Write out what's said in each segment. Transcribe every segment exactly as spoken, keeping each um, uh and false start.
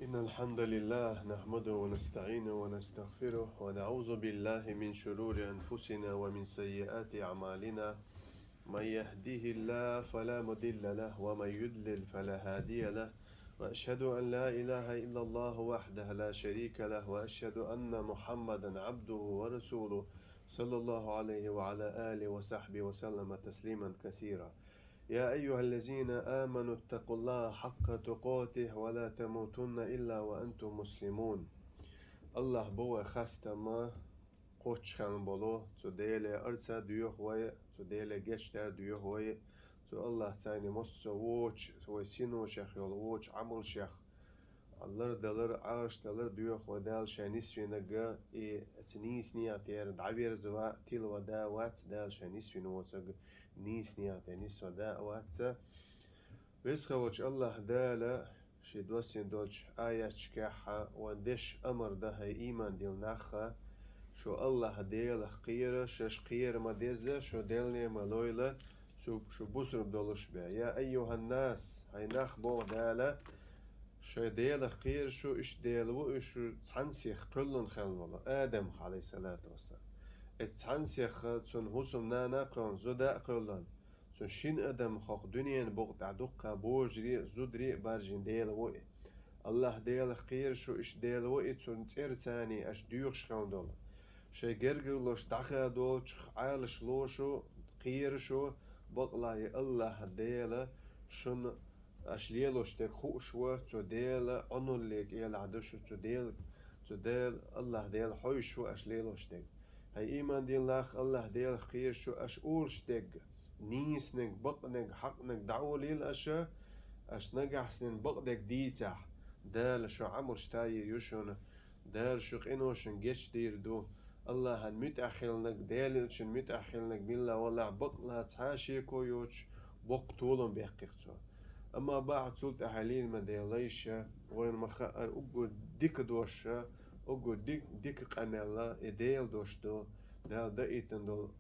إن الحمد لله نحمده ونستعينه ونستغفره ونعوذ بالله من شرور أنفسنا ومن سيئات أعمالنا. من يهده الله فلا مضل له ومن يضلل فلا هادي له. وأشهد أن لا إله إلا الله وحده لا شريك له وأشهد أن محمدا عبده ورسوله صلى الله عليه وعلى آله وصحبه وسلم تسليما كثيرا. يا أيها الذين آمنوا اتقوا الله حق تقاته ولا تموتن إلا وأنتم مسلمون. Аллах бу вай хастама кхоччхьан болу, цу Деле арца доьху вай, цу Деле гечдар доьху вай, цу Аллах цайни мосса вочу, вай синошех йолу вочу Ӏамалшех лардалар, Ӏалашдалар доьху вай Дала шайн нисвинарг, и ца нийса некъа тӀера дӀаверзава, тилла вада вац Дала шайн нисвина воцург, нийса некъа тӀе нисвада вац. Весхавачу Аллах Дала ши доссин долчу аятчикехьа ван деш амар дан, хӀай ийман дилла нахха, шу Аллах Делах кхера, шаьш кхера ма деза, шу делне ма лойла, шу, шу бусурба долуш бен. Я айюханнас, хӀай нах, боху Дала, шай Делах кхера шу, иштта Дела ву и шу цхьаьна сих кхоьллун хелла волу, Адам, алейхиссалату вассалам. Эцу цхьаьна сихха цунна хӀусам нана а кхоьллина, зуда а кхоьллина, цу шина адам хӀокху дуьненан букъа тӀехь дуккха божаре а, зударе а баржийна Дела ву и. Аллах Делах кхера шу, иштта Дела ву и, цунна цӀерца аша доьхуш хилла долу. Шайн гергарлош дӀахадолчух Ӏалаш ло шу, кхера шу, бакъ а и Аллах Дела шуна аша лелош дерг хууш ву, цу Дела Ӏуналле кӀелахь ду шу, цу Дела, цу Дела, Аллах Дела хьовсуш ву аша лелош дерг. ХӀай ийман дилла нах, Аллах Делах кхера шу, аша олуш дерг, нийсаниг, бакъниг, хьакъниг дӀаолийла аша, аша нагахь санна бакъдерг дийцахь, Дала шун Ӏамалш тайийр ю шуна, Дала шун къиношна гечдийр ду. Аллахьан муьтӀахь хилларг, Делан элчанна муьтӀахь хилларг милла валахь, бакъ а цхьа шеко йоцуш, боккха толам баьккхи-кх цо. Амма бахьа цул тӀаьхьа лийна ма делла, лайша, вайна ма хаъара уггар дика дош, уггар ди-, дика къамел и Делан дош ду, Дала даийтина долу,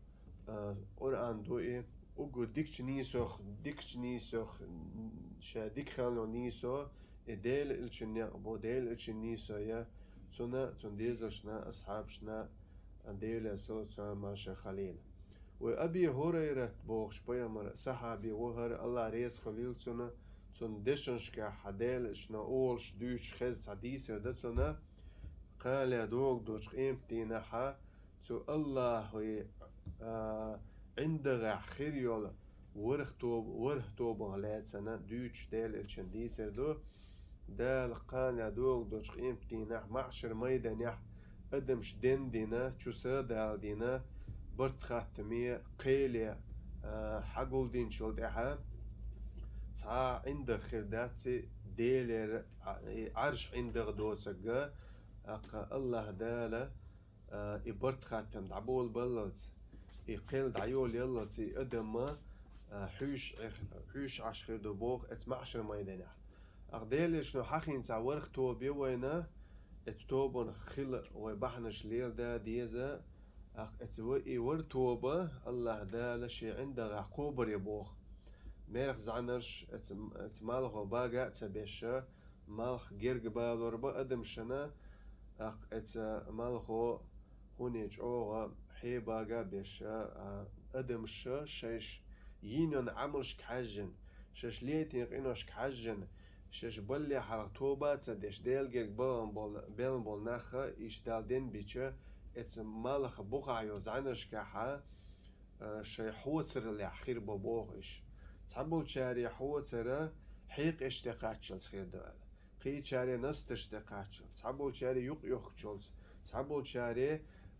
а, Къуръан ду и, уггар дикачу нийсох, дикачу нийсох, м, ша дика хилла нийсо, и Делан элчанан некъ бу, Делан элчанан нийсо я, цунна, цунна дезалшна, асхьабашна, а, Делера салам, маршалла хуьлийла. Вай Аби Хурайрат бохуш пайхамар сахьаби ву хӀара, Аллах реза хуьлийла цунна, цунна дешнашкахь Делан элчано олуш дуьйцуш хезна цхьа дийцар дан цунна, кхана догӀу долчу къематдийнахьа цу Аллахьан, а, ӀиндагӀехь хир йолу ворхӀ тоба, ворхӀ тобанах лаьцна дуьйцуш Делан элчано дийцар ду. Дала кхана догӀу долчу къематдийнахь, маьхьшар майданехь адамаш дендина, чу са а далдина, барт-хаттаме, кхеле, а, хьагулдинчул тӀаьхьа цхьа а ӀиндагӀ хир дац и Делера, а, и Ӏарш ӀиндагӀ доцург, тӀаккха Аллах Дала, а, и барт-хаттам дӀаболабаллалц, и кхел дӀайолаяллалц и адам, а, хьуьйш, хьуьйш Ӏаш хир ду боху эцу маьхьшар майданехь. Ахь Делан элчано хьахийна цхьа ворхӀ тоба я вайна, эцу тобанах хила вай бахьанаш леладан деза, ахь эцу ва-, и ворхӀ тоба Аллах Дала шен ӀиндагӀехь кхобур ю боху. Мерах зӀаьнарш эцу, эцу малхо бага а ца беша, малх герга балор бан адамашна, тӀаккха эцу малхо хӀуне чӀогӀа хье бага а беш, а, адамаша шайша йина йолу Ӏамалшка хьаьжжина, шайша летийна къиношка хьаьжжина, шайша балле хьалха тоба а ца деш, Делан герга балан болу, белан болу наха иштта Дала денбича, эцу малха бухахь йолу зӀаьнаршкахьа, а, шайн хьоцарлехь хир бу боху иша. Цхьаболчаре хьоцара хьекъаш тӀе кхаччалц хир ду аьлла. Кхечаре насташ тӀе кхаччалц. Цхьаболчаре юкъ йохкучулц. Цхьаболчаре,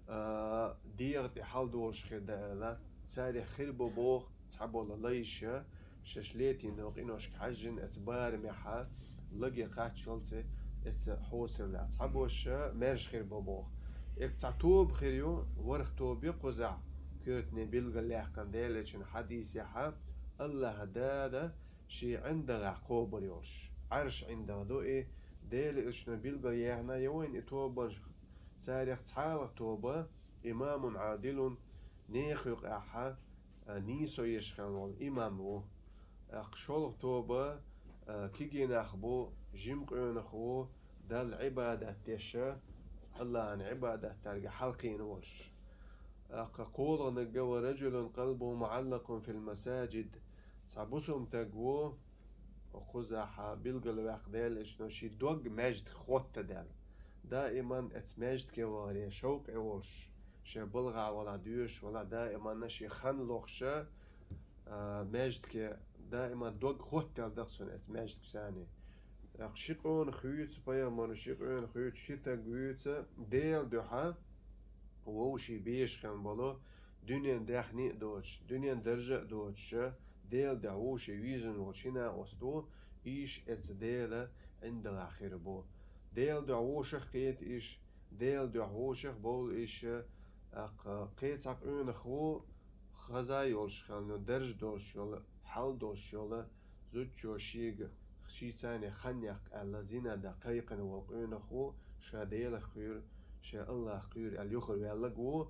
а, дегӀа тӀе хьалдолуш хир ду аьлла. Царех хир бу боху цхьаболу лайша, шаьш летийна къиношка хьаьжжина эцу барамехьа, лаге кхаччалц эцу хьоцарлехь. Цхьаболчаша маьрша хир бу боху. Эцу цхьа тоба хир ю, ворхӀ тоба ю кхузахь, коьртане билгалъяьккхина Делан элчанан хьадисехьа, Аллах Дала шен ӀиндагӀехь кхобур йолуш. Ӏарш ӀиндагӀ ду и, Делан элчано билгалъяьхна я вайна и тобанаш, царех цхьалха тоба имамун Ӏадилун, нехан юкъехьа, а, нийсо еш хилла волу имам ву. ТӀаккха шолгӀа тоба, а, кегий нах бу, жима къонах ву, Далла Ӏибадат деш, Аллахьан Ӏибадат дарга хьалкхийна волуш. ТӀаккха кхоалгӀаниг: «ورجل قلبه معلق في المساجد». Цхьа бусалба стаг ву, кхузахь билгалваьккхина Делан Элчано, шен дог маьждигах хоттаделла. Даиман оцу маьждиге вахаре шовкъе волуш, шен балхахь валахь, доьшуш валахь, даиманна шен хан лохуш, а, маьждиге даиман дог хоттаделла дара цуьнан оцу маьждигах царний. ТӀаккха ши къонах вуьйцу, пайхамаран ши къонах вуьйцу, ши стаг вуьйцу, Делан дуьхьа вовшийн беша хилла болу, дуьненан даьхни а доцуш, дуьненан даржа а доцуш, Делан дуьхьа вовшийн вийзина волу ши накъост ву, уьш оцу Делан ӀиндагӀехь хир бу. Делан дуьхьа вовшах кхета уьш, Делан дуьхьа вовшах бовла уьш, тӀаккха кхин цхьа къонах ву, хаза йолуш хилла, даржа долуш йолу, хьал долуш йолу, зудчо шега, шен царний хан яккха аьлла, зина дан кхайкхина волу къонах ву, ша Делах кхоьру, ша Аллахах кхоьру аьлла, юхаваьлларг ву.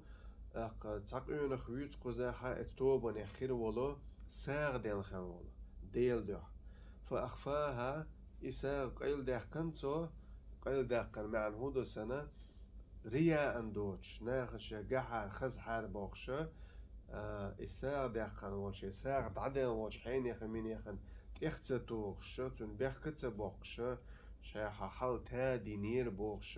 ТӀаккха цхьа къонах вуьйцу кхузахь, оцу тобанех хир волу, сагӀа делла хилла волу, Делан дуьхьа. «فأخفاها», и сагӀа къайладаьккхина цо, къайладаккхаран маьӀна хӀун ду сан, рияан доцуш, нахана шен гахьара, хазахьара бохуш, а, и сагӀа даьккхина волчу, и сагӀа дӀаделла волчу хьенехан-минехан тӀех ца тухуш, цунна бехк ца боккхуш, шайх хьал тадинера бохуш,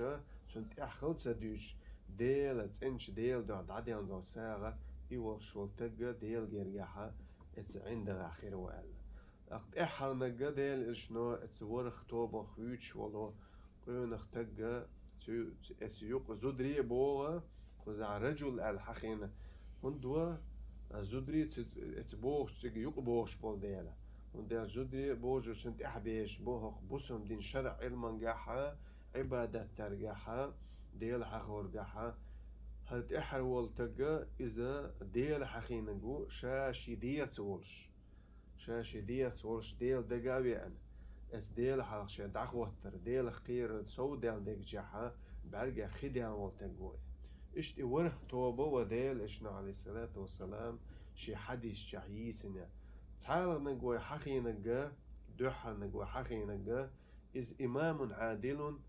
цунна тӀаьхьа хала ца дуьйцуш, Делан, цӀеначу Делан дуьхьа дӀаделла долу сагӀа, и волуш волу стаг Делан гергахь оцу ӀиндагӀехь хир ву аьлла. ТӀаккха тӀаьххьарниг Делан Элчано оцу ворхӀ тобанах вуьйцуш волу къонах стаг, цу, оцу юкъа зударий а богӀу, кхузахь раджул аьлла хьахийна. ХӀунда ву, а, зударий ца, оцу богӀучу цига юкъа богӀуш болу дела. ХӀунда аьлча зударий а божаршна тӀаьхьаберш бу хӀокху бусалба дин шарӀ Ӏилмангахь, Ӏибадат даргахь, Дела хьахоргахь. ХӀара тӀаьххьара волу стаг, иза Дела хьахийнарг ву, ша шен деца волуш. Ша шен деца волуш Дела дага а веана, оцу Дела хьалха шен дӀахӀоттар, Делах кхерар сов даьлла дегачехь, бӀаьргех хи даьлла волу стаг ву и. Иштта и ворхӀ тоба ву Делан Элчано, Ӏалайхиссалату вассалам, шен хьадисчехь йийцина. ЦхьалгӀаниг вай хьахийнарг, дуьххьарниг вай хьахийнарг, иза «إمام عادل»,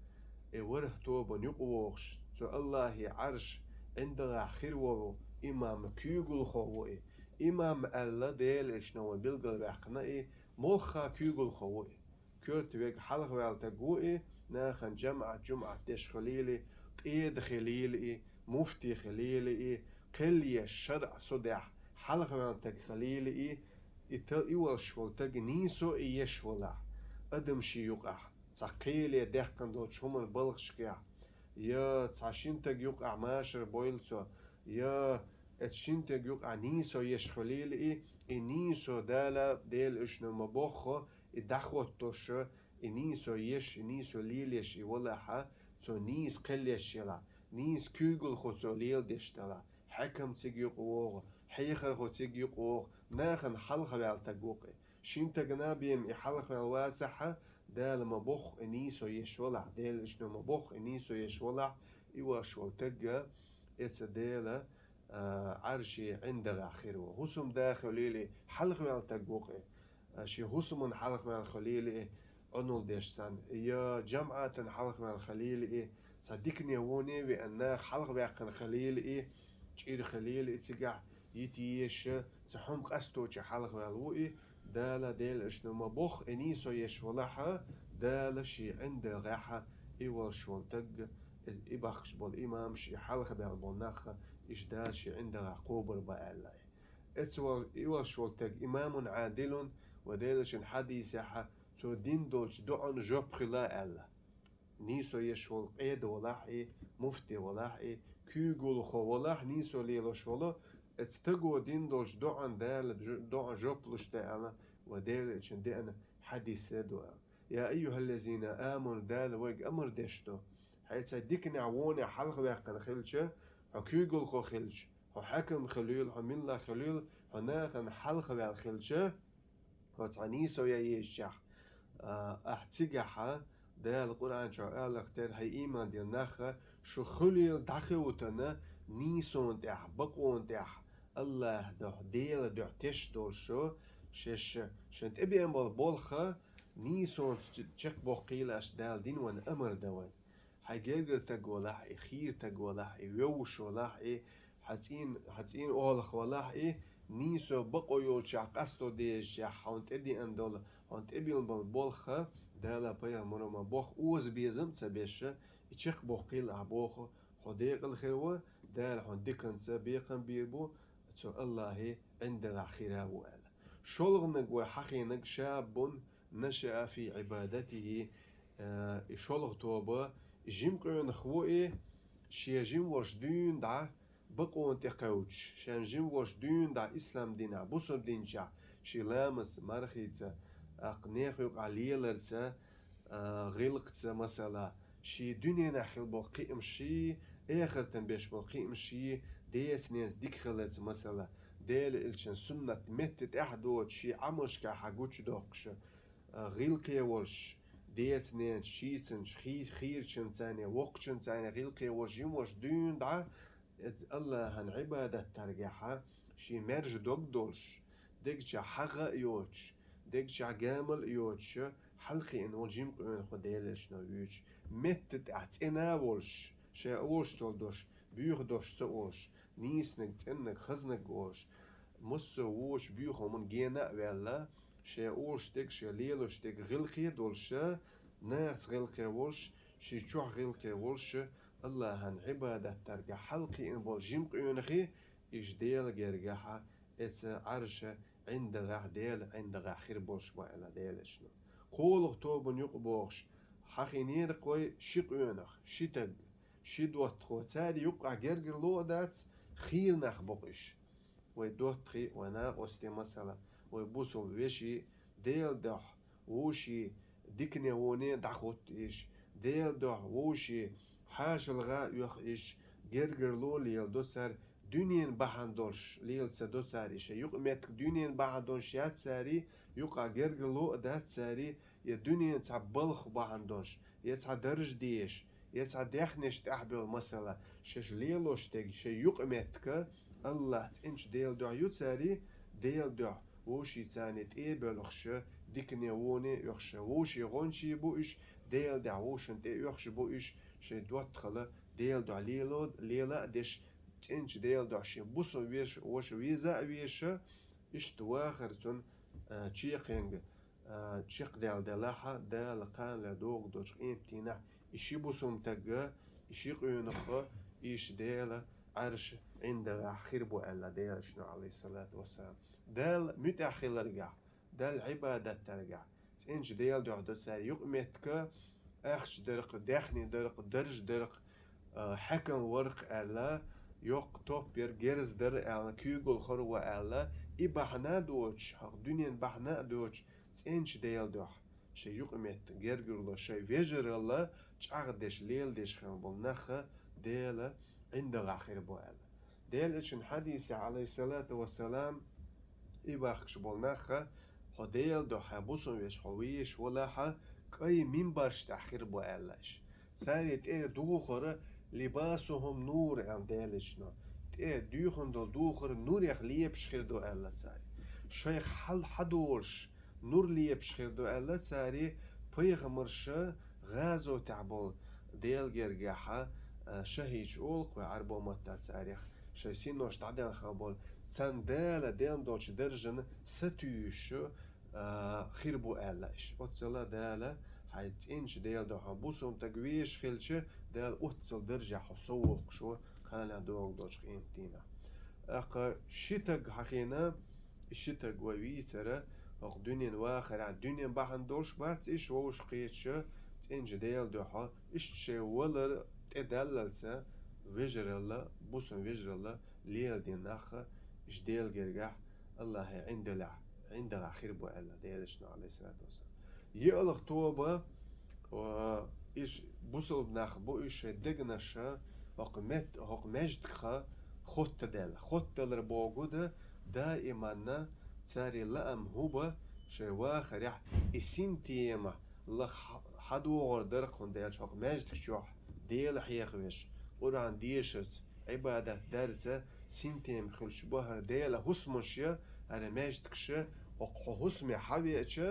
и ворхӀ тобанна юкъа вогӀуш, цу Аллахьан Ӏаршан ӀиндагӀехь хир волу имам, куьйгалхо ву и. Имам аьлла Делан Элчано вайна билгалваьккхина и, муьлхха куьйгалхо ву и. Коьрта верг, хьалхаваьлла стаг ву и, нахана жамаӀат, жумӀат деш хилийла и, къеда хилийла и, муфти хилийла и, кхел еш шарӀан судехь хьалхаваьлла стаг хилийла и, и та-, и волуш волу стаг нийсо а еш валахь, адам шен юкъахь, цхьа кхеле даьккхина долчу хӀуманан балхашкахь, я цхьа шина стаг юкъахь машар бойла цо, я оцу шина стаг юкъахь нийсо еш хилийла и, и нийсо Дала, Делан Элчано ма-бохху, и дӀахӀоттош, и нийсо еш, и нийсо лелаеш и валахь, цо нийса кхел еш елахь, нийса куьйгалхо цо леладеш далахь, хьаькам цига юкъа вогӀу, хьехархо цига юкъа вогӀу, нахана хьалхаваьлла стаг ву-кх и. Шина стагана бен и хьалхаваьлла вацахь, Дала ма-бохху, и нийсо еш валахь, Делан Элчано ма-бохху, и нийсо еш валахь, и волуш волу стаг оцу Делан, а, Ӏаршан ӀиндагӀехь хир ву. ХӀусамда хилийла и, хьалхаваьлла стаг ву-кх и. А, шен хӀусамна хьалхаваьлла хилийла и, Ӏуналла деш санна, я жамаӀатана хьалхаваьлла хилийла и, цхьа дикане, воне а веана, нах хьалхаваьккхина хилийла и, чӀир хилийла и цигахь, йита езаш, цхьа хӀума къасточу хьалхаваьлла ву и, Дала, Делан Элчано ма-бохху, и нийсо еш валахь, Дала шен ӀиндагӀехь и волуш волу стаг, и бахкаш болу имамаш, и хьалхабаьлла болу нах, иштта Дала шен ӀиндагӀехь кхобур бу аьлла и. Оцу вол-, и волуш волу стаг «إمام عادل», вай Делан Элчанан хьадисехь, цо дина долчу доӀана жоп хила аьлла. Нийсо еш волу къеда валахь и, муфти валахь и, куьйгалхо валахь, нийсо лелош волу, оцу стаго дина долчу доӀана Дала жо-, доӀана жоп луш ду аьлла, вай Делан Элчано деана хьадис а ду аьлла. «يا أيها الذين آمنوا», Дала вайга амар деш ду. Хьо цхьа диканехь, вонехь хьалхаваьккхина хилча, хьо куьйгалхо хилча, хьо хьаькам хилийла, хьо милла хилийла, хьо нахана хьалхаваьлла хилча, хьо цхьа нийсо ян езачехь, а, ахь цигахь, Дала Къуръан чохь аьлларх тера, хӀай ийман диллина нах, шу хуьлийла дӀахевтана нийсонна тӀехь, бакъонна тӀехь, Аллахьан дуьхьа, Делан дуьхьа тешаш долуш шу, шаьш шайна тӀебеана болу болх, Нийсонца чекхбоккхийла аша Дала дина вайна амар дан вайна. Хьайн гергара таг валахь а, хӀара таг валахь а, вевзаш валахь а, хьан цӀийна, хьан цӀийна оалах валахь а, нийсо бакъо йолчохь, къасто дезачохь, хьуна тӀедеана долу, хьуна тӀебиллина болу болх, Дала пайхамаро ма боху, оза безам а ца беш, и чекхбоккхийла ахь боху, хьо декъала хир ву, Дала хьуна диканца бекхам бийр бу, цу Аллахьан ӀиндагӀахь хир ву аьлла. ШолгӀаниг вай хьахийнарг шаббун нашаӀа фи Ӏибадатихи, э, и шолгӀа тоба, и жима къонах ву и, шен жима волуш дуьйна дӀа бакъонан тӀе кхаьчча, шен жима волуш дуьйна дӀа ислам динехь, бусалба динчохь, шен ламазца, мархица, тӀаккха нехан юкъахь леларца, а, гӀиллакхца, масала, шен дуьненахь хилла болу кхиамаш, шен эхартана беш болу кхиамаш, шен деца-ненаца дика хиларца, масала, Делан элчан суннат метта тӀехь доцуш, шен Ӏамалшкахь гучудоккхуш, а, гӀиллакхе волуш, деца-ненаца, шийцанчу, хи-, хийрачуьнца, воккхачуьнца гӀиллакхе волуш, жима волуш дуьйна дӀа, иза Аллахьан Ӏибадат даргахь, шен маьрша дог долуш, дегчохь хьагӀ а йоцуш, дегчохь гамал а йоцуш, хьалакхиъна волу жима къонах ву Делан элчано вуьйцуш, метта тӀехь цӀена а волуш, шайн олуш долу дош, боьха дош ца олуш, нийсаниг, цӀенаниг, хазаниг олуш, массо а вочу боьха хӀуманна гена а ваьлла, шайн олуш дерг, шайн лелош дерг гӀиллакхе а долуш, нахаца гӀиллакхе волуш, шен чохь гӀиллакхе волуш, Аллахьан Ӏибадат даргахь хьалакхиъна болу жима къонахий, иза Делан гергахь, эца Ӏарша ӀиндагӀахь, Делан ӀиндагӀахь хир болуш бу аьлла Делан элчано. КхоалгӀа тобанна юкъа бохуш, хьахийнера-кх вай ши къонах, ши таг, ши доттагӀа, цаьрга юкъахь гергарло а дац, хийра нах бу-кх уьш. Вай доттагӀий, вай накъостий, масала, вай бусалба веший, Делан дуьхьа вовшийн дикане, воне дӀахӀутту уьш, Делан дуьхьа вовшийн хьошалгӀа оьху уьш, гергарло леладо цара, дуьненан бахьана долуш лела ца до цара уьш, юкъаметтиг дуьненан бахьана долуш яц цаьрга, юкъахь гергарло а дац цаьрга, я дуьненан цхьа балха бахьана долуш, я цхьа дарж дезаш, я цхьа даьхнаш тӀехь бевлла, масала, шаьш лелош дерг, шайн юкъаметтиг Аллахь цӀеначу Делан дуьхьа ю цаьрга, Делан дуьхьа вовшийн царна тӀе а боьлхуш, дикане, воне а оьхуш, вовшийн гӀончий бу уьш, Делан дуьхьа вовшашна тӀе оьхуш бу уьш, шайн доттагӀалла Делан дуьхьа лело, лела а деш, цӀеначу Делан дуьхьа шен бусалба веш-, ваша веза а везаш, иштта вахар цунна, а, чекхенга, а, чекхдаьлла делахь, Дала кхана лерг догӀу долчу къематдийнахь и ши бусалба таг, и ши къонах, уьш Делан Ӏарша ӀиндагӀахь хир бу аьлла Делан элчано, Ӏалайхиссалату вассалам. Далла муьтӀахь хиларгахь, Далла Ӏибадат даргахь, цӀеначу Делан дуьхьа до цаьрга юкъаметтиг, ахча дара-кх, даьхни дара-кх, дарж дара-кх, а, хьаькам вара-кх аьлла, йоккха топ яра, герз дара аьлла, куьйгалхо вара аьлла, и бахьана а доцуш, хӀокху дуьненан бахьана а доцуш, цӀеначу Делан дуьхьа шайн юкъаметтиг, гергарло, шайн вежаралла чӀагӀдеш, леладеш хилла болу нах Делан ӀиндагӀахь хир бу аьлла. Делан элчан хьадисехь, Ӏалайхиссалату вассалам, и бахкаш болу нах, хьо Делан дуьхьа, хьайн бусалба веший хьо везаш валахь, кӀайн минбарш тӀехь хир бу аьлла уьш. Цаьрга тӀера духар, «либасухум нур», аьлла Делан элчано. ТӀе дуьйхина долу духар нурех лепаш хир ду аьлла цаьрга. Шайх хьал хьадолуш, нур лепаш хир ду аьлла цаьрга, пайхамарш гӀазотехь болу Делан гергахь, а, шахӀидаш олу-кх вай Ӏаьрбойн маттахь царех, шайн синош дӀаделла болу, царна Дала денна долчу даржана сатуьйсуш, а, хир бу аьлла уьш. Оццул Дала хьайн цӀеначу Делан дуьхьа бусалба таг везаш хилча, Дала оццул даржехь хьо соввоккхуш ву кхана лерг догӀу долчу къематдийнахь. ТӀаккха ши таг хьахийна, и ши таг вай вийцара, хӀокху дуьненан вахарехь, дуьненан бахьана долуш бац уьш вовшах кхеташ, цӀеначу Делан дуьхьа, иштта шайн валар тӀедаллалца, вежаралла, бусалба вежаралла леладина нах, уьш Делан гергахь, Аллахьан ӀиндагӀахь, ӀиндагӀахь хир бу аьлла Делан элчано, Ӏалайхиссалату вассалам. ЙоьалгӀа тоба, а, уьш бусалба нах бу, уьш шайн дегнаш хӀокху мет-, хӀокху маьждигах хоттаделла. Хоттадалар бохург ду, даиманна цаьрга лаам хӀун бу, шайн вахарехь и синтема лаха хьа-, хьадогӀур дара-кх, хӀунда аьлча хӀокху маьждиг чохь Дела хьехавеш, Къуръан дешарца, Ӏибадат дарца синтема хуьлуш бу хӀара Делан хӀусамаш, хӀара маьждигаш, хӀокху хӀусаме хьавеача,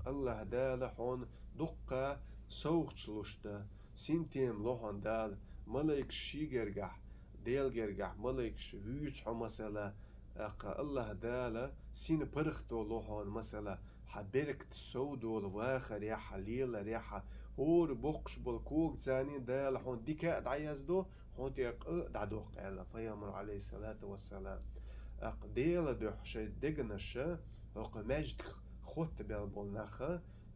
Аллахь Дала хьона дуккха совгӀаташ луш да, синтем лу хьона Дала, малайкаш ший гергахь, Дела гергахь малайкаш вуьйцу хьо масала, тӀаккха Аллахь Дала сина паргӀато лу хьона масала, хьан беркат совдолу вахарехь, хьан леларехь, хӀора боккхуш болу когацарний Дала хьуна дика а дӀаяздо, хьуна тӀе къа а дӀадоккху аьлла пайхамар, алейхиссалату вассалам. ТӀаккха Делан дуьхьа шайн дегнаш хӀокху маьждиг хоттабелла болу нах,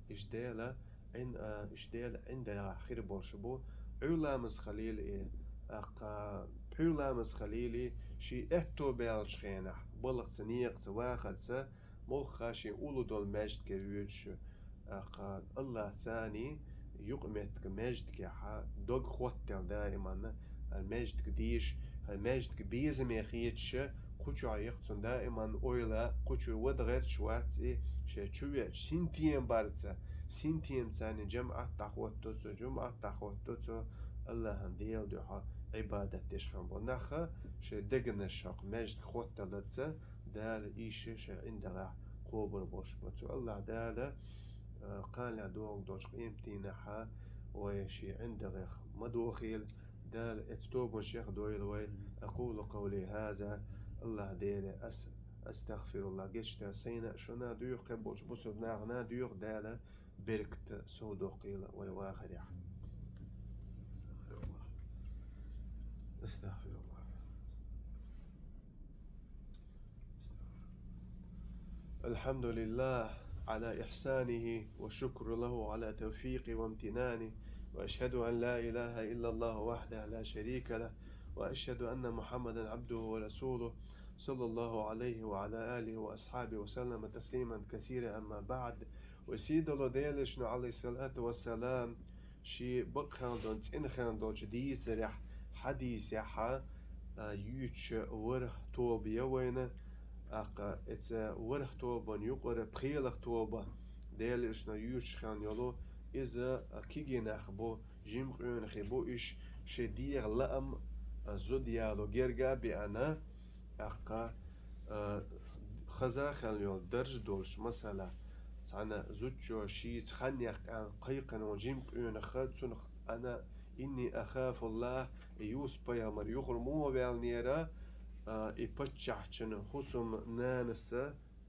иштта Дела Ӏин-, а, иштта Дела ӀиндагӀехь хир болуш бу, Ӏуьйр ламаз хилийла и, тӀаккха пхьуьйр ламаз хилийла и, шен аьтто баьллачу хенахь, балхаца, некъаца, вахарца, муьлхха шен уллу долу маьждиге воьдуш, тӀаккха Аллахь царний юкъаметтиг маьждигехь дог хоттаделла даиманна, хӀара маьждиг дийш, хӀара маьждиг безаме хеташ, кху чохь яхцун даиманна ойла, кху чуьра вада гӀерташ вац и, шен чу веача синтем барца, синтем царний жамаӀат дӀахӀотто цо, жамаӀат дӀахӀотто цо, Аллахьан Делан дуьхьа Ӏибадат деш хьан бу. Нах шайн дегнаш хӀокху маьждиг хотталарца, Дала иштта шайн ӀиндагӀехь кхобур болуш бу. Цу Аллахь Дала, а, кхана догӀу долчу къематдийнахь вай шен ӀиндагӀех ма дохийла, Дала эцу тобанашех дойла вай. أقول قولي هذا, Аллахь Деле ас, астагфируллахь, гечдар сайна а шуна а доьху, кхин болчу бусулба нахана а доьху, Дала беркат совдоккхийла вай вахарехь. أستغفر الله. الحمد لله على إحسانه، وشكر له على توفيقه وامتنانه، وأشهد أن لا إله إلا الله وحده لا شريك له، وأشهد أن محمدا عبده ورسوله، صلى الله عليه وعلى آله وأصحابه وسلم تسليما كثيرا، أما بعد. Вай сийдолу Делан Элчано, алейхиссалату вассалам, шен бакъ хилла долу, цӀена хилла долчу дийцарехь, хьадисехь, а, юьйцуш ворхӀ тоба я вайна, тӀаккха эцу ворхӀ тобанна юкъара пхелагӀа тоба, Делан Элчано юьйцуш хилла йолу, иза, а, кегий нах бу, жима къонахий бу, уьш шайн дегӀан лаам, а, зуда яло герга а беана, тӀаккха, а, хаза а хилла йолу дарж долуш, масала, цхьана зудчо шийца хан яккха аьлла кхайкхина волу жима къонах, цунах: «Ана инни ахафуллахь», и Юсуп-пайхамар юхур муха ваьллера, а, и паччахьчун хӀусамнанас,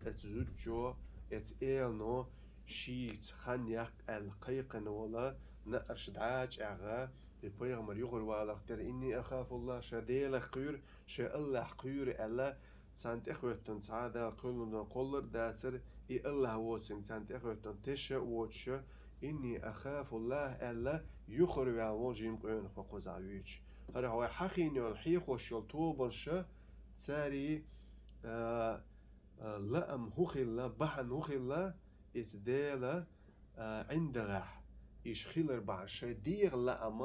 эцу зудчо, эцу элано шийца хан яккха аьлла кхайкхина волу наарш дӀа а чӀагӀа, и пайхамар юхур валарх тера: «Инни ахафуллахь», ша Делах кхоьру, ша Аллахь кхоьру аьлла, царна тӀехӀоьттина цхьа а Дала кхоьллина кхоллар а дацара, и Аллахь воцург царна тӀехӀоьттина тесна а воцуш, «Инни ахафуллахь», аьлла, юхур ваьлла волу жима къонах ву кхузахь вуьйцуш. ХӀара хьо вай хьахийна йолу, хьехош йолу тобанаш, цаьрий, а, а, лаам хӀун хилла, бахьана хӀун хилла, иза Делан, а, ӀиндагӀехь иштта хилар бахьана, шайн дегӀан лаам,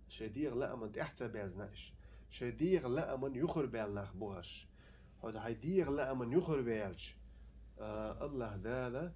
шайн дегӀан лаамна тӀаьхьа ца безна уьш. Шайн дегӀан лаамна юхур баьлла нах бу уьш. Хьо хьайн дегӀан лаамна юхур ваьлча, а, Аллахь Дала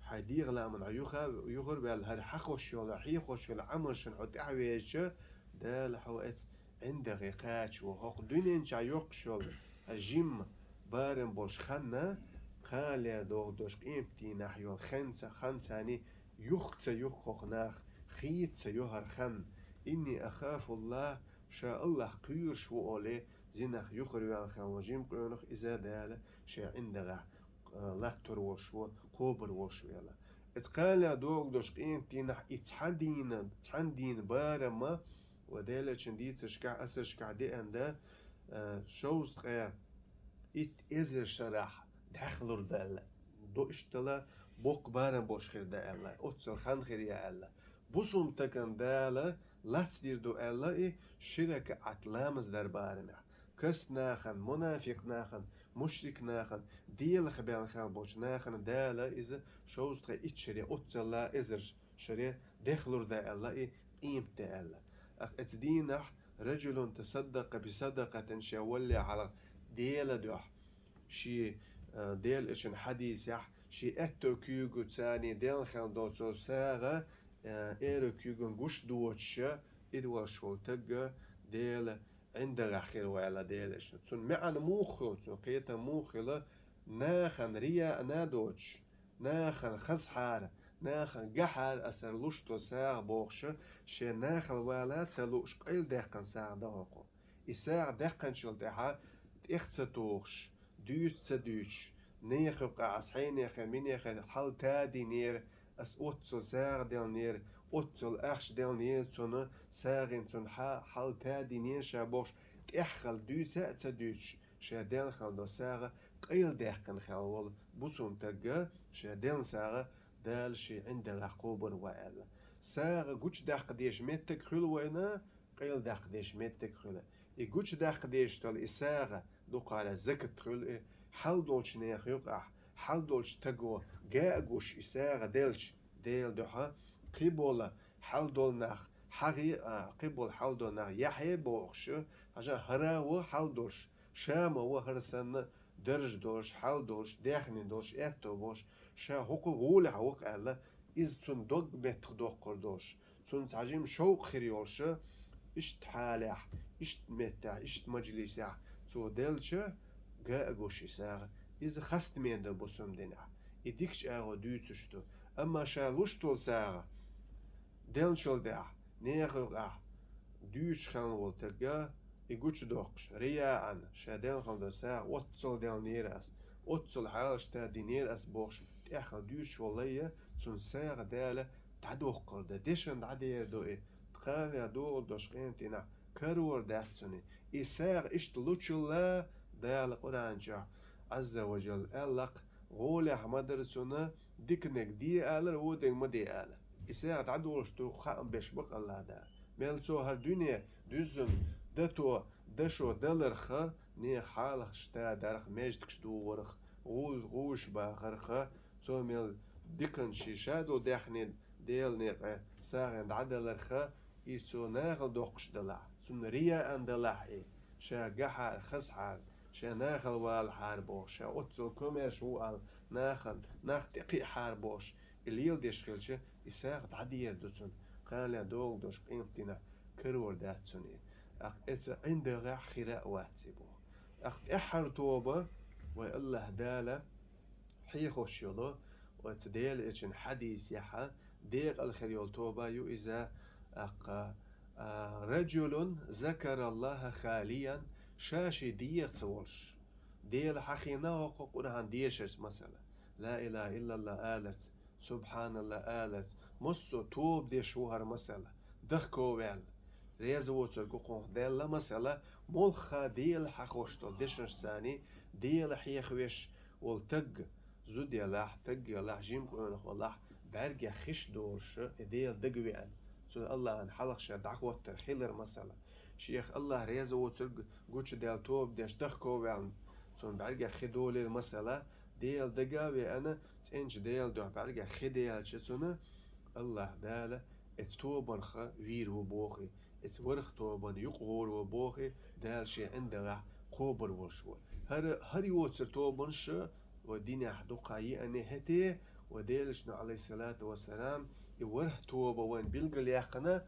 хьайн дегӀан лаамна хьо юха-, юхур ваьлла, хӀара хьахош йолу, хьехош йолу Ӏамалшна хьо тӀаьхьавеъча, Дала хьо эцу ӀиндагӀе кхачо, хӀокху дуьнен чохь йоккхуш йолу хӀара жимма барам болуш хан, кхана догӀу долчу къематдийнахь йолу хенца, хан царний юха ца юху хӀокху наха, хийца ца йо хӀара хан. «Инни ахафуллахь», ша Аллахь кхоьруш ву олий, зинах юхур ваьлла хилла волу жима къонах иза Дала шайн ӀиндагӀехь, а, латтор волуш ву, кхобур волуш ву аьлла. Эцу кхана догӀу долчу къематдийнахь и цхьа дийна, цхьана дийна барам, ва Делан Элчанан дийцаршкахь, асаршкахь деана да, а, шовзткъе итт эзар шарахь дӀаьхлур даьлла. Ду иштта ла боккха барам болуш хир даьлла, оццул хан хир яьлла. Бусалба стагана Дала лацдийр ду аьлла и ши ракаӀат ламаз дар барамехь. Каст нахана, мунафикъ нахана, мушрик нахана, Делах бен хилла болчу нахана Дала иза шовзткъе итт шаре, оццул ла эзар шаре дӀаьхлур даьлла и къемат даьлла. Ах эцу дийнахь: «Раджулун тасаддакъа би садакъатин», шен валле хьалха Делан дуьхьа, шен, а, Делан Элчанан хьадисехь, шен аьтту куьйгу царний делла хилла долчу сагӀа, а, аьрру куьйган гуш доцуш, и долуш волу стаг Делан ӀиндагӀехь хир ву аьлла Делан Элчано. Цунна маьӀна муха хуьлу, цунна кхетам муха хуьлу, нахана рияъ а доцуш, Нахана хазахьара, нахана гахьара ас хӀара луш долу сагӀа бохуш, шен нахала вала ца лууш къайладаьккхина сагӀа дан хӀокхо. И сагӀа даьккхинчул тӀаьхьа тӀех ца тухуш, дуьйцу ца дуьйцуш, нехан юкъахь ас хьенехе, минехе хьал тадийнера, ас оццул сагӀа деллера, оццул ахча деллера цунна, сагӀина цунна хьа-, хьал тадийнера ша бохуш, тӀаьххьара дуьйца а ца дуьйцуш, ша делла хилла долу сагӀа къайладаьккхина хилла волу бусулба стага ша делла сагӀа Дала шен ӀиндагӀехь кхобур ву аьлла. СагӀа гучудаккха дезаш меттиг хуьлу вайна, къайладаккха дезаш меттиг хуьлу. И гучудаккха дезаш долу и сагӀа дукхахьара закат хуьлу и, хьал долчу нехан юкъахь, хьал долчу стага га а гуш и сагӀа делча, Делан дуьхьа кхиболу хьал долу нах хьагӀе а, кхиболу хьал долу нах яхье а бохуш, хьажа хӀара а ву хьал долуш, ша ма ву хӀара санна дарж долуш, хьал долуш, даьхни долуш, аьтто болуш, ша хӀокхул гӀолехь ву-кх аьлла, иза цунна дог меттах доккхур долуш, цунна цхьа жима шовкъ хир йолуш, иштта хьалехь, иштта меттехь, иштта мажлисехь цо делча, га а гуш и сагӀа, иза хастаме ду бусулба динехь, и дикачу агӀор дуьйцуш ду. Амма ша луш долу сагӀа деллачул тӀаьхьа, нехан юкъахь дуьйцуш хилла волу стага и гучудоккхуш, рияан, ша делла хилла долу сагӀа оццул деллера ас, оццул хьалаш тадийнера ас бохуш, тӀаьххьара дуьйцуш волу лай, цунна сагӀа Дала дӀадоккхур ду, дешна дӀадер ду и, кхана догӀур долуш къематдийнахь карор дац цунна. И сагӀа иштта лучул а Дала Къуръан чохь, Ӏазза ва Жалла, аьлла-кх, гӀолехь ма дара цунна, диканиг де алара, вон дерг ма де алара. И сагӀа дӀадолуш ду, хаам беш бакъ Аллах Дала. Мел цо хӀара дуьне дуьззина дато, дашо даларх, нехан хьалхаш тадарх, маьждигаш духарх, гӀу-, гӀуш бахарх, цо мел диканиг шен ша долу даьхни Делан некъа сагӀина дӀадаларх, иза цо нахала доккхуш далахь, цунна рияан далахь и, ша гахьара, хазахьара, ша нахала валахьара бохуш, ша оццул комаьрша ву аьлла, нахана, нах тӀекхиахьара бохуш, и леладеш хилча, и сагӀа дӀадер ду цунна, кхана догӀур долуш къематдийнахь карор дац цунна и. ТӀаккха эца ӀиндагӀехь хир а вац и боху. ТӀаккха тӀаьххьара тоба, вай Аллах Дала хьехош йолу, оцу Делан Элчан хьадисехь декъала хир йолу тоба ю иза, тӀаккха, а, «Раджулун закараллаха халиян», ша шен дегӀаца волуш. Дела хьахийна хӀокху Къуръан дешарца, масала, ла илаха иллаллах аларца, субханаллах аларца, массо а тоба деш ву хӀара, масала, дахковаьлла, реза воцург ву кхунах Делла, масала, муьлхха Дела хьахош долу дешнаш царний Дела хьехавеш волу стаг, зуда елахь, стаг елахь, жима къонах валахь, бӀаьргех хиш долуш, и Дела дагавеана, цо Аллахьан хьалха ша дӀахӀоттар хилар, масала, шех Аллах реза воцург гучудаьлла тоба деш дахковаьлла, цунна бӀаьргех хи долийла, масала, Дела дага а веана, цӀеначу Делан дуьхьа бӀаьргех хи даьлча цунна, Аллах Дала эца тобанах вийр ву боху и, эца ворхӀ тобанна юкъа гӀур ву боху и, Дала шен ӀиндагӀехь кхобур волуш ву. ХӀара, хӀара йоцург тобанаш вай динехь дукха еана хӀетте, вай Делан Элчано, Ӏалайхиссалату вассалам, и ворхӀ тоба вайна билгалъяьккхина,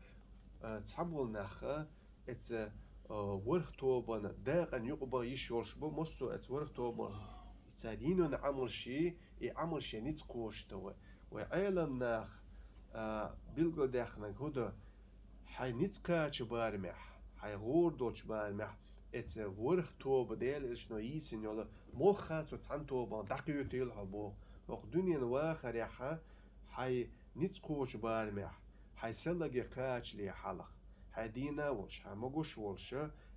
а, цхьаболу нах, а, эца, а, ворхӀ тобанна дакъана юкъа бан йиш йолуш бу, массо а эца ворхӀ тобанна цара йина йолу Ӏамалш, и Ӏамалш шайн ницкъ кхочушдан вай. Вай Ӏеламнаха, а, билгалдаьккхинарг хӀун ду, хьайн ницкъ кхача барамехь, хьайн гӀур долчу барамехь, эца ворхӀ тоба Делан Элчано йийцина йолу, муьлхха цу цхьана тобанах дӀакхетийла хьо боху. ХӀокху дуьненан вахарехь хьайн ницкъ кхочу барамехь, хьайн са лаге кхачале хьалха, хьайн дийна а волуш, хьайн могуш а волуш,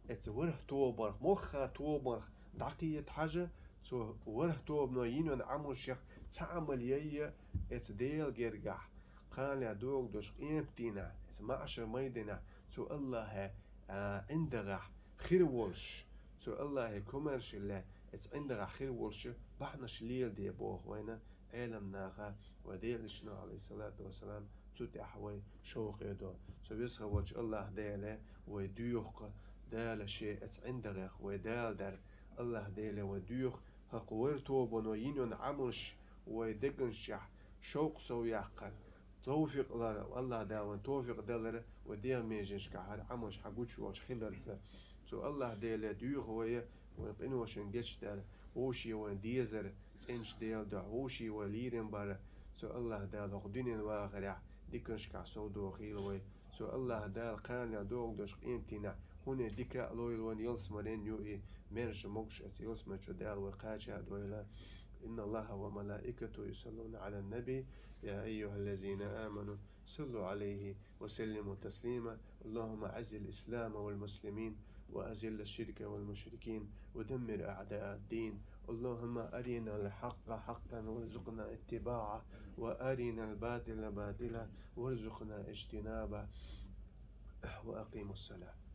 эца ворхӀ тобанах, муьлхха тобанах дӀакхета хьажа, цу ворхӀ тобано йина йолу Ӏамалшех цхьа Ӏамал яйта эца Делан гергахь, кхана догӀур долчу къематдийнахь, эца маьхьшар майданахь, цу Аллахьан, а, ӀиндагӀехь хир волуш, цу Аллахьан комаьршалле эца ӀиндагӀехь хир волуш бахьанаш леладе боху вайна Ӏеламнаха, вай Делан Элчано, Ӏалайхиссалату вассалам, цу тӀехь вай шовкъе до. Цу веза волчу Аллах Деле вай доьху-кх, Дала шен эца ӀиндагӀех вай далар. Аллах Деле вай доьху, хӀокху ворхӀ тобано йина йолу Ӏамалш вай дегнаш чохь шовкъ сов яккхар, товфикъ лар, Аллах Дала вайна товфикъ далар, вай дегӀан меженашкахь хӀара Ӏамалш хьагучуволуш хиларца. Цу Аллах Деле доьху вай, вайн къиношна гечдар, вовшийн вайн дезар, цӀеначу Делан дуьхьа вовшийн вай лерина бара, цу АллахӀ Дала хӀокху дуьненан вахарехь диканашкахь совдохийла вай. Цу АллахӀ Дала кхана догӀуш къематдийнахь хӀунда дика а лойла вайн ялсаманин ю и, маьрша могуш оцу ялсамани чу Дала вай кхача а дойла. إن الله وملائكته يصلون على النبي يا أيها الذين آمنوا صلوا عليه وسلموا تسليما. اللهم أعز الإسلام والمسلمين وأذل الشرك والمشركين ودمر أعداء الدين. اللهم أرنا الحق حقا وارزقنا اتباعه وأرنا الباطل باطلا وارزقنا اجتنابه. وأقيموا الصلاة.